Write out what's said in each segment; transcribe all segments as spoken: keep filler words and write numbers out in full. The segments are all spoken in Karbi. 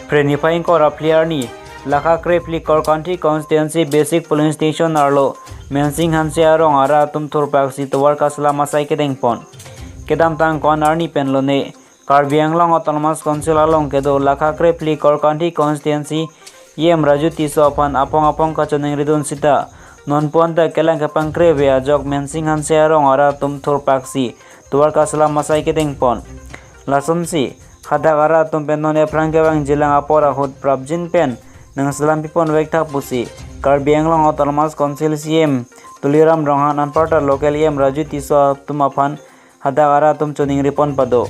Phre niphai ingkoi ra phli arni, Lakha Krephli Korkanthi Constituency Basic Polling Station arlo Mensing Hanse arong arat atum thurpaksi tovar kachelam asai kedengpon. Kedamtang ko-an arni pen lone Karbi Anglong Autonomous Council along kedo Lakha Krephli Korkanthi Constituency E M Raju Tisso aphan aphong aphong kachiningridun sita, non puan ta kelang kepangkre ave ajok Mensing Hanse arong arat atum thurpaksi tovar kachelam asai kedengpon. Lasonsi, hadak arat atum pen non ephrang kevangjilang apor ahut prapjin pen nangchelam pipon vek tha pusi Karbi Anglong Autonomous Council C E M Tuliram Ronghang anparta local E M Raju Tisso atum aphan hadak arat atum chiningripon pado.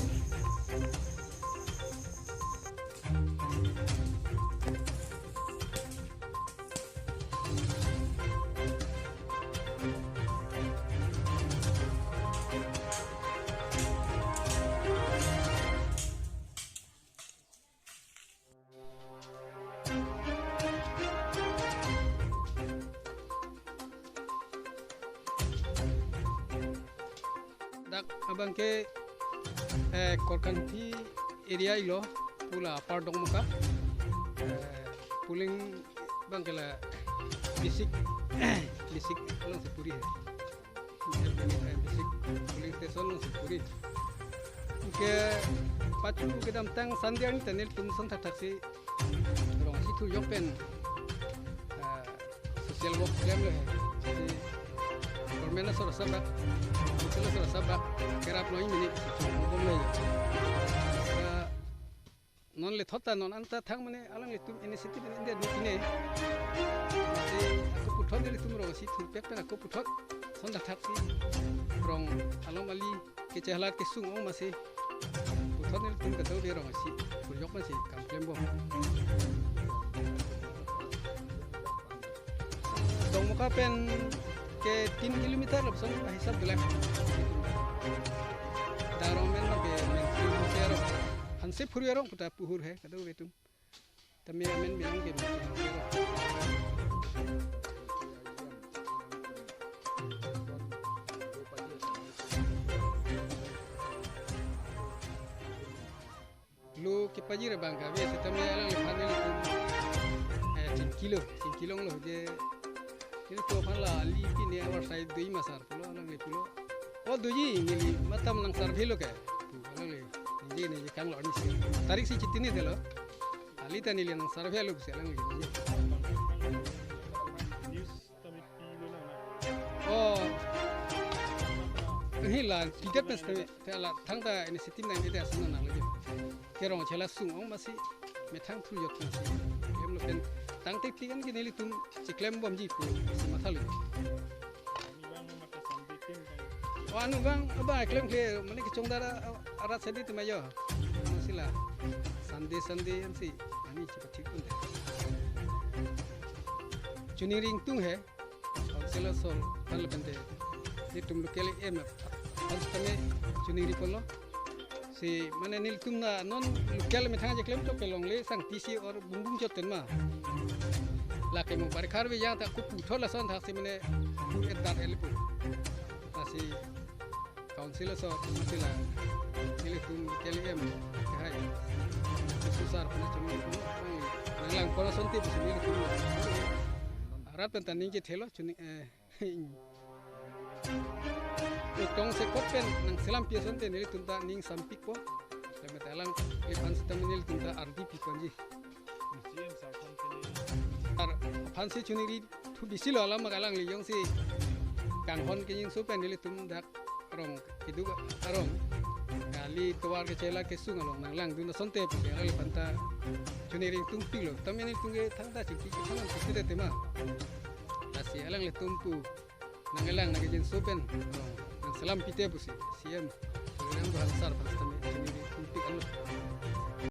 Dak abang ke, eh, Korkanthi area ilo, pu la apar Dongmoka. Eh, polling abang ke la basic, basic alongsi puri he. Eh, basic polling station alongsi puri. Ke pachu kedamtang Sunday arni ta nelitum son thakthak si rong si thurjok pen, ah, social work klemlo he. Si government asor asabak, social asor asabak, kerap noi mini, si chong bom lo he. Ah, non le thot ta non anta thang mane alanglitum initiative in India ni kine. Si ako puthot nelitum rong si thurpek pen ako puthot son thakthak si rong alom ali kechehalat kesung ong masi puthot nelitum kadokave rong si thurjok masi kam klembom. Dongmoka pen ke tin kilometer lapuson hisap dulai. Darong men ke men si arong. Hanse phuri arong puta puhur he kadokave atum. Tame amen bilang ke men si arong. Lo kepajir abang kave, sitame alangliphan nelitum, eh, chingkilo, chingkilonglo je. Nelitum aphan la ali pine avarsai dui ma sir pulo, alangli pulo. O doji neli matam nang survey lo ke. Pu alangli. Niji niji kanglo arni si. Tarik si chitini delo. Ali ta neli nang survey lo pusi alangli. Oh. Hila, pidet mes te, te la thangta initiative nang ide asan nang lagi. Kerong chela sung ong masi methang thurjok masi. Klemlo pen tangte tigan ke nelitum chiklem bomji pu si matha lo. Oh, anu bang, aba klem ke, mane kechongdar arat sadi tuma yo. Masila. Sunday, Sunday ansi. Ani chipathik pun de. Chiningri ingtung he. Council asor, tan le pente. Nelitum local E M aphan tame chiningriponlo. Si, mane nelitum na non local methang je klemchot ke longle sangpi si or bungbung chot ten ma. Lake mo barkhar ve yang ta kupu thola son thak si mane et dar el pu. Ta si council asor masila nelitum local E M ke hai. Susar puna chiningriponlo. Nanglang pon asonte pusi nelitum. Arat pen ta ningje thelo chining, eh, Tong sekot pen nangchelam pi asonte nelitum ta ning sampikpo. Klemete alangliphan sitame nelitum ta ardi piponji. Ar aphan si chiningri thu bisi lo alam alangli jongsi kanghon kening so pen nelitum dak rong keduk arong kali tovar kechela kesung along nanglangdun asonte pusi alangliphan ta chiningri tungpiklo. Tame nelitum ke thangta chingki ke thangam chingki de tema. Lasi alanglitum pu nangkelang nangkejinso pen, oh, nangchelam pite pusi C M Tuliram Ronghang sir aphan sitame chiningri tungpik anlo.